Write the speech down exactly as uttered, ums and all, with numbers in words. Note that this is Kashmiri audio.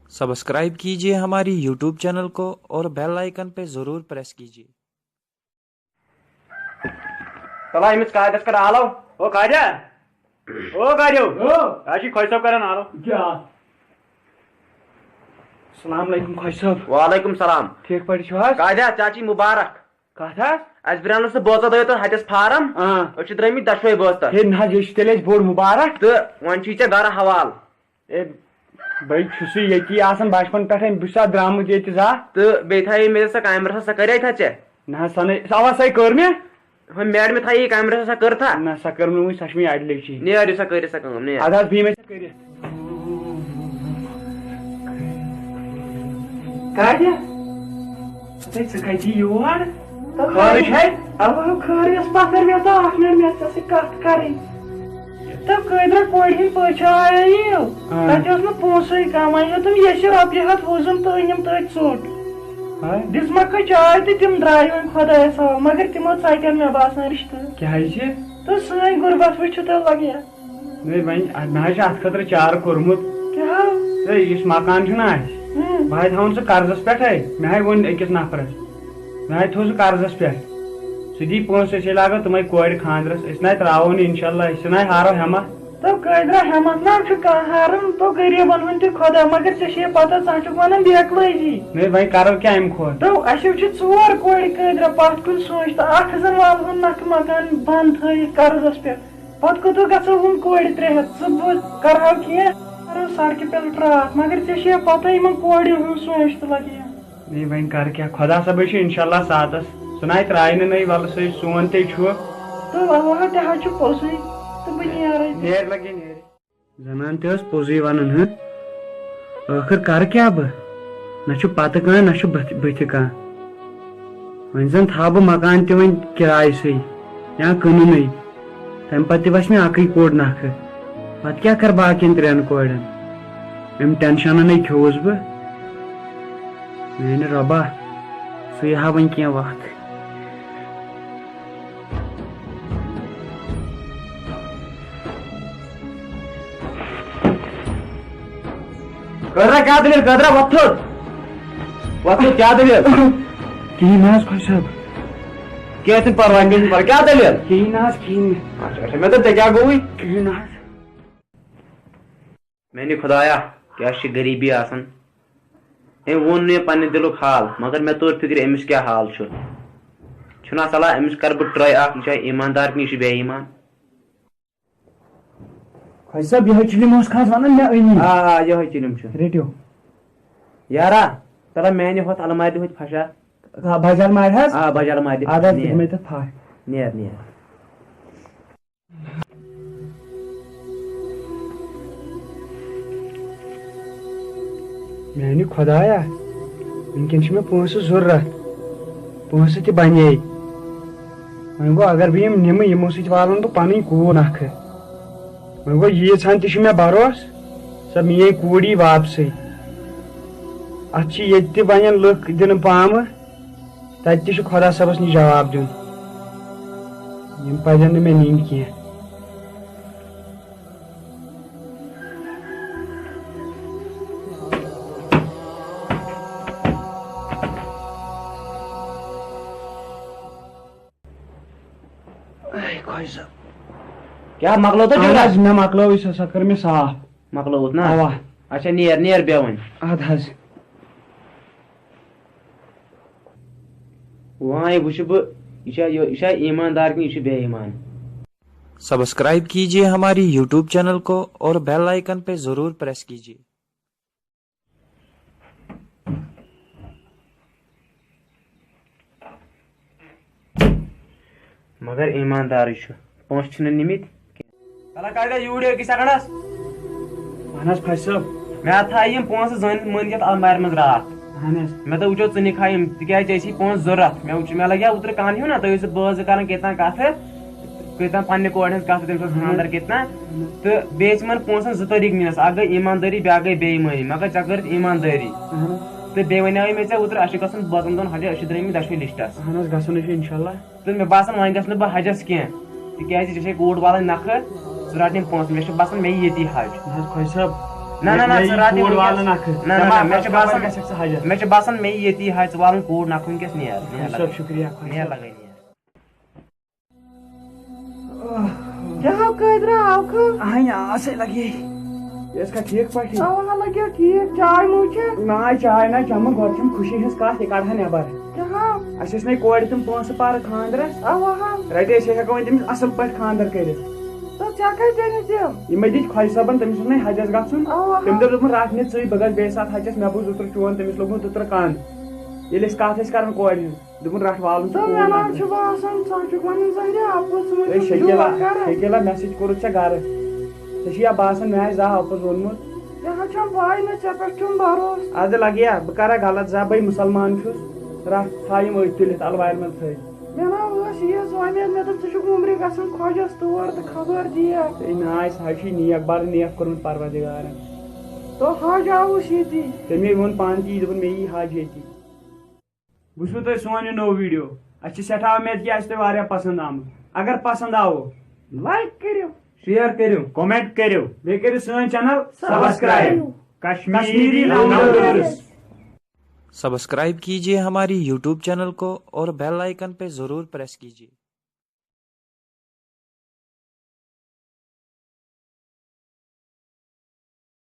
सब्सक्राइब कीजिए हमारी यूट्यूब चैनल को और बेल आइकन पे ज़रूर प्रेस कीजिए। चला أمِس قاعدس کر آلو۔ او قاعدہ، او قاعدیو۔ او۔ آز چھِ خۄجہِ صٲب کران آلو۔ کیٛاہ؟ السلام علیکم خۄجہِ صٲب۔ وعلیکم السلام۔ ٹھیٖک پٲٹھۍ چھِو حظ؟ قاعدہ، ژےٚ چھِ مُبارک۔ کتھ حظ؟ اَسہِ بریٚنٛڈ اوس نہٕ بٲژو دۄیو تہٕ ہٹِس فارم۔ آ۔ أسۍ چھِ درٛٲمٕتۍ دۄشوے بٲژ تتھ۔ ہے نہ حظ، یہِ چھُ تیٚلہِ اَسہِ بوٚڑ مُبارک۔ تہٕ وۄنۍ چھُے ژےٚ گرٕ حوالہٕ۔ اے، بہٕ چھُسٕے ییٚتی آسان بچپن پٮ۪ٹھَے، بہٕ چھُسا درٛامُت ییٚتہِ زانٛہہ۔ تہٕ بیٚیہِ تھایے مےٚ سۄ کامہِ رژھا، سۄ کریے تھا ژےٚ؟ نہ حظ، سۄ نے، سۄ اوا سۄے کٔر مےٚ۔ ہُہ میڈمہِ تھایے کامہِ رژھا، سۄ کٔر تھا؟ نہ، سۄ کٔر نہٕ وُنہِ، سۄ چھِ مےٚ اَڑِ لٔچھی۔ نیر یہِ سا کٔرِتھ سۄ کٲم، نیر۔ اَدٕ حظ، بِہِو مےٚ سۄ کٔرِتھ۔ کاتہِ؟ ہے، ژٕ کَتہِ یور؟ خٲرٕے چھے؟ اَوا، خٲرٕے ٲس، پَتہٕ کٔر مےٚ ژٕ اَکھ مِنٹ، مےٚ ٲس ژےٚ سۭتۍ کَتھ کَرٕنۍ۔ تہٕ کٲدرا کورِ ہِنٛدۍ پٲٹھۍ چھا آیے یہِ؟ آ۔ تَتہِ اوس نہٕ پونٛسَے کَم، وۄنۍ ہیوٚتُم ییٚسہِ رۄپیہِ ہَتھ وُزُم تہٕ أنِم تٔتھۍ ژوٚٹ۔ ہاے۔ دِژمَکھ چاے تہٕ تِم درٛاے وۄنۍ خۄدایَس حوالہٕ، مگر تِمو ژَٹن مےٚ باسان رِشتہٕ۔ کیٛازِ؟ تہٕ سٲنۍ غُربت وٕچھِو تُہۍ لَگہِ۔ ہے، وۄنۍ، مےٚ حظ چھُ اَتھ خٲطرٕ چارٕ کوٚرمُت۔ کیٛاہ؟ ہے، یُس مکان چھُنہ اَسہِ، ہُم۔ بہٕ حظ تھاوَن سُہ قرضَس پٮ۪ٹھَے۔ مےٚ حظ ووٚن أکِس نفرَس، مےٚ حظ تھوٚو سُہ قرضَس پٮ۪ٹھ۔ سُہ دی پونٛسہٕ، أسۍ ہے لاگو تِمَے کورِ خانٛدرَس۔ أسۍ نہ حظ ترٛاوو نہٕ، اِنشاء اللہ، أسۍ چھِنہ حظ ہارو ہٮ۪مَتھ۔ تو قٲدرا، ہٮ۪مَتھ نہ چھُ کانٛہہ ہارُن، تو غریٖبَن ہُنٛد تہِ خۄدا، مگر ژےٚ چھے پَتہ، ژٕ ہا چھُکھ وَنان بے عقلٲزی۔ ہے، وۄنۍ کَرو کیٛاہ اَمہِ کھۄتہٕ؟ تو اَسہِ چھِ ژور کورِ قٲدرا، پَتھ کُن سونٛچ تہٕ اَکھ زَن والہٕ ہون نَکھٕ مکان بنٛد تھٲیِتھ قرضَس پٮ۪ٹھ۔ پتہٕ کوٚت گژھو ہُم کورِ ترٛےٚ ہَتھ؟ ژٕ بہٕ کرہو کینٛہہ، کرو سڑکہِ پٮ۪ٹھ راتھ، مگر ژےٚ چھے پتہ یِمن کورٮ۪ن ہُنٛد سونٛچ تہِ لگہِ۔ ہے، وۄنۍ کر کیٛاہ؟ خۄدا صٲبے چھُ انشاءاللہ ساتس، سُہ ناے ترٛایہِ نہٕ نٔے، وَلہٕ سُے سون تے چھُ۔ تہٕ وَلہٕ تہِ حظ چھُ پوٚزُے، تہٕ بہٕ نیرے تہِ۔ نیر لگے نیر۔ زنان تہِ ٲس پوٚزُے ونان، ہہ؟ ٲخٕر کرٕ کیٛاہ بہٕ؟ نہ چھُ پتہٕ کانٛہہ، نہ چھُ بُتھِ، بُتھِ کانٛہہ۔ وۄنۍ زن تھاوٕ بہٕ مکان تہِ وۄنۍ کِرایہِ سٕے یا کٕنُنٕے۔ تمہِ پتہٕ تہِ وسہِ مےٚ اکٕے کوٗر نکھٕ۔ پتہٕ کیٛاہ کرٕ باقین ترٛٮ۪ن کورٮ۪ن؟ امہِ ٹینشنن ہے کھیوٚوُس بہٕ۔ میانہِ رۄبا، سُے ہا وۄنۍ کینٛہہ وتھ۔ قٲدرا، کیٛاہ دٔلیٖل؟ قٲدرا، وۄتھ تھوٚد۔ وۄتھ تھوٚد، کیٛاہ دٔلیٖل؟ کِہیٖنۍ نہٕ حظ، خۄش صٲب۔ کینٛہہ چھُنہٕ پرواے، کینٛہہ چھُنہٕ پرواے۔ کیٛاہ دٔلیٖل؟ کِہیٖنۍ نہٕ حظ، کِہیٖنۍ نہٕ۔ اچھا، اچھا، مےٚ دوٚپ، ژےٚ کیٛاہ گوٚوُے؟ کِہیٖنۍ نہٕ حظ۔ میٛانہِ خۄدایا، کیٛاہ چھِ غریٖبی آسان؟ أمۍ ووٚن نہٕ مےٚ پنٛنہِ دِلُک حال، مگر مےٚ توٚر فِکرِ أمِس کیٛاہ حال چھُ۔ چھُنہ ژلان، أمِس کَرٕ بہٕ ٹرٛاے اَکھ، یہِ چھا ایٖماندار کِنہٕ یہِ چھُ بے ایٖمان؟ خۄجہِ صٲب، یِہوٚے چِلِم اوس کھاس وَنان مےٚ أمی۔ آ، آ، یِہوٚے چِلِم چھُ۔ رٔٹِو۔ یارا، ژَلہ میٛانہِ ہۄتھ اَلمارِ دِ ہُتہِ پھَش اَکھ۔ آ، بَجہِ اَلمارِ حظ؟ آ، بَجہِ اَلمارِ دِ اَدٕ پھَش، حظ، نیر۔ دِمَے تَتھ پھَش۔ نیر، نیر۔ میانہِ خۄدایا، وٕنکیٚن چھِ مےٚ پونٛسہٕ ضروٗرت، پونٛسہٕ تہِ بنے۔ وۄنۍ گوٚو، اگر بہٕ یِم نِمہٕ، یِمو سۭتۍ والَن بہٕ پنٕنۍ کوٗر نکھٕ۔ وۄنۍ گوٚو، ییٖژ ہن تہِ چھُ مےٚ بھروسہٕ، سۄ میٲنۍ کوٗر یی واپسٕے۔ اتھ چھِ ییٚتہِ تہِ وۄنۍ لُکھ دِنہٕ پامہٕ۔ تَتہِ تہِ چھُ خۄدا صٲبَس نِش جواب دیُن۔ یِم پَزن نہٕ مےٚ نِنۍ کینٛہہ۔ اے خۄش صٲب۔ کیٛاہ مۄکلٲو تۄہہِ اَہَن ڈیوٹی؟ حظ، مےٚ مۄکلٲوٕے سۄ، سۄ کٔر مےٚ صاف۔ مۄکلٲوٕتھ نا؟ اَوا۔ اچھا، نیر، نیر بیٚہہ وۄنۍ۔ اَدٕ حظ۔ وۄنۍ وٕچھِ بہٕ، یہِ چھا، یہِ چھا ایٖماندار کِنہٕ یہِ چھُ بے ایٖمان؟ سبسکرائب کیجیے ہماری یوٹیوب چینل کو اور بیل آئیکن پہ ضرور پریس کیجیے۔ مگر ایٖماندارٕے چھُ، پونٛسہٕ چھِنہٕ نِمٕتۍ کینٛہہ۔ تَلہ کَڑ گژھ یوٗرۍ أکِس سیکنڈَس۔ اَہَن حظ، خۄجہِ صٲب۔ مےٚ ہا تھایہِ یِم پونٛسہٕ زٲنِتھ مٲنِتھ یَتھ اَلمارِ منٛز راتھ۔ اَہَن حظ۔ مےٚ دوٚپ، وٕچھو، ژٕ نِکھ ہا یِم، تِکیٛازِ ژےٚ ٲسی پونٛسہٕ ضوٚرَتھ۔ مےٚ وٕچھ، مےٚ لَگہِ ہا اوترٕ کَن ہیوٗ نہ، تُہۍ ٲسِو بٲژ زٕ کَران کیٛاہ تام کَتھٕ، کۭتۍ تام پننہِ کورِ ہٕنٛز کتھ، تٔمۍ سُنٛد خانٛدر کِتھ نہ۔ تہٕ بیٚیہِ ٲسۍ یِمن پونٛسن زٕ طریٖقہٕ نِنس، اکھ گٔے ایٖماندٲری، بیٛاکھ گٔے بے ایٖمٲنی، مگر ژےٚ کٔرٕتھ ایٖماندٲری۔ اہن۔ تہٕ بیٚیہِ ونیٛاوے مےٚ ژےٚ اوترٕ، اسہِ چھِ گژھُن بٲژن دۄن حجس، أسۍ چھِ درٛٲمٕتۍ دۄشوے لسٹس۔ اہن حظ، گژھُن ہے چھُ انشاءاللہ۔ تہٕ مےٚ باسان وۄنۍ گژھٕ نہٕ بہٕ حجس کینٛہہ، تِکیٛازِ ژےٚ چھے کوٗر والٕنۍ نکھٕ، ژٕ رٹ یِم پونٛسہٕ، مےٚ چھُ باسان مےٚ یی ییٚتی حج۔ نہ حظ خۄجہِ صٲب، نہ، نہ، نہ، ژٕ رَٹ یہِ کوٗر وٕنکیٚس۔ والہٕ نَکھٕ۔ نہ، نہ، نہ، ژٕ مےٚ چھُ کَپٲرۍ باسان، گژھکھ ژٕ حجس؟ مےٚ چھُ باسان مےٚ یی ییٚتی حج، ژٕ والُن کوٗر نَکھٕ وٕنکیٚس، نیر، نیر خۄش صٲب، لَگے۔ شُکریہ، خۄش نیر صٲب۔ لَگے، نیر۔ کیٛاہ ہو قٲدرا، آو کھہٕ؟ اہن آ، سا لگے۔ یہِ ٲس کھا ٹھیٖک پٲٹھۍ؟ اوا، لگیو ٹھیٖک۔ چاے مو چھےٚ؟ نہ، چاے نہ چمہٕ، گۄڈٕ چھم خوشی ہٕنٛز کتھ، یہِ کڑہا نٮ۪بر۔ کیٛاہ ہو؟ اسہِ ٲسۍ نے کورِ تِم پونٛسہٕ پارٕ خانٛدرس۔ اوا۔ رٹے أسۍ ہٮ۪کو وۄنۍ تٔمِس اصل پٲٹھۍ خانٛدر کٔرِتھ۔ تہٕ ژےٚ کتہِ أنِتھ تِم؟ یِمے دِتۍ خۄجہِ صٲبن، تٔمِس اوس نے حجس گژھُن۔ اوا۔ تٔمۍ دوٚپ، دوٚپُن، رٹھ نہِ ژٕے، بہٕ گژھٕ بیٚیہِ ساتہٕ حجس، مےٚ بوٗز اوترٕ چون، تٔمِس لوٚگمُت اوترٕ کند۔ ییٚلہِ أسۍ کتھ ٲسۍ کران کورِ ہٕنٛز، دوٚپُن، رٹھ والُن ژٕ تہٕ کوٗر مےٚ نہ نکھٕ۔ چھُ باسان، ژٕ چھُکھ وَنان زہرِ اَپُز، ژٕ ما ہے چھُکھ شکیلا، جوک کران؟ شکیلا، مےٚ سۭتۍ کوٚرُتھ ژےٚ گرٕ۔ ژےٚ چھُے یا باسان، مےٚ آسہِ زانٛہہ اَپُز ووٚنمُت؟ یہِ حظ چھَم پَے نہٕ، ژےٚ پٮ۪ٹھ چھُم بھروسہٕ۔ اَدٕ لگیا، بہٕ کرا غلط زا، بٔے مُسلمان چھُس۔ رٹھ، تھاو یِم أتھۍ تُلِتھ، الوارِ منٛز تھٲوِتھ۔ مےٚ نا ٲس یِژھ وۄمید، مےٚ دوٚپ، ژٕ چھُکھ عُمرِ گژھان خۄجَس تور تہٕ خبر دِیَکھ۔ ہے نہ، آسہِ حظ چھُے نیک، بَڑٕ نیک کوٚرمُت پروردگارَن۔ تو حج آوُس ییٚتی۔ تٔمۍ ووٚن پانہٕ تہِ، یہِ دوٚپُن، مےٚ یی حج ییٚتی۔ وٕچھوٕ تۄہہِ سون یہِ نوٚو ویٖڈیو۔ اَسہِ چھِ سٮ۪ٹھاہ اُمید کہِ اَسہِ تۄہہِ واریاہ پسنٛد آمُت۔ اگر پسنٛد آو، لایک کٔرِو۔ شیئر کٔرِو۔ کمنٹ کٔرِو۔ بیٚیہِ کٔرِو سٲنۍ چینل سبسکرائب۔ کشمیری کشمیری لونڈرس۔ لونڈرس۔ سبسکرائب کیجیے ہماری یوٹیوب چینل کو اور بیل آئیکن پہ ضرور پریس کیجیے۔